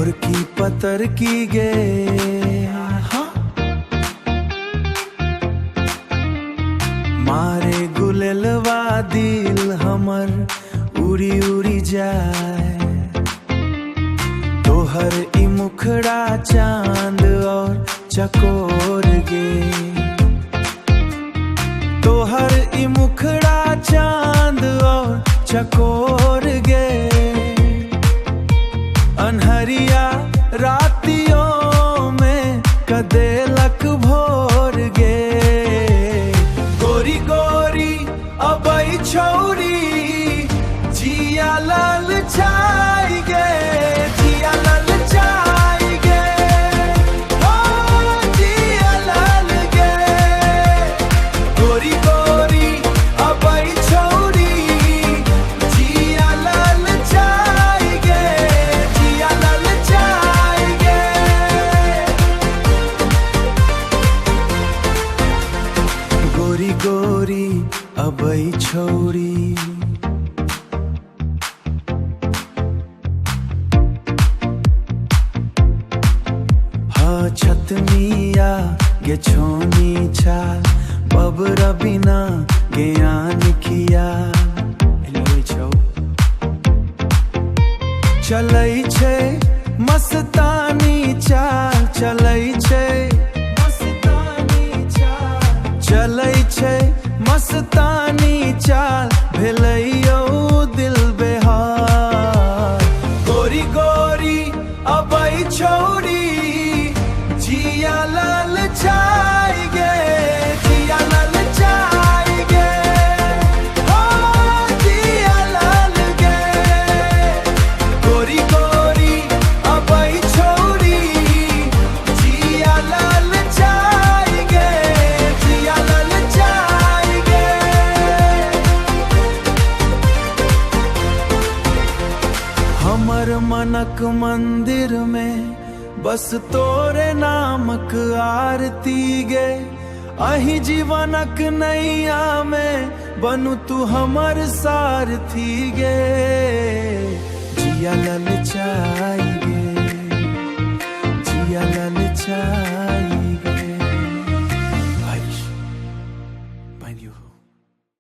गोरकी पतर की गे। हाँ मारे गुलेलवा दिल हमर उड़ी उड़ी जाए। तोहर ई मुखड़ा चांद और चकोर गे। तोहर ई मुखड़ा चांद और चकोर गे। अनहरिया रातियों में कदेलक भोर गे। गोरी गोरी अबई छौरी जिया लाल छाई गे। जिया लाल छाई गे, ओ जिया लाल गे। गोरी गोरी अबई छौरी जिया लाल छाई गे। जिया लाल छाई गे। गोरी गोरी अबई छौरी। हाँ छतमिया गे छोनी चाल बबरा बिना ज्ञान किया। चलै छै मस्तानी चाल, चलै छै मस्तानी चाल, चलै छै मस्तानी चाल। भेलै यौ दिल बेहाल। गोरी गोरी अबै छौरी जिया लाल छाई गे। जिया लाल छाई गे, हो जिया लाल गे। गोरी गोरी अबै छौरी जिया लाल छाई गे। जिया लाल छाई गे। हमर मनक मंदिर में बस तोरे नामक आरती गे। अही जीवनक नैया में बनू तू हमर सारथी गे। जिया लल चाई गे, जिया लल चाई।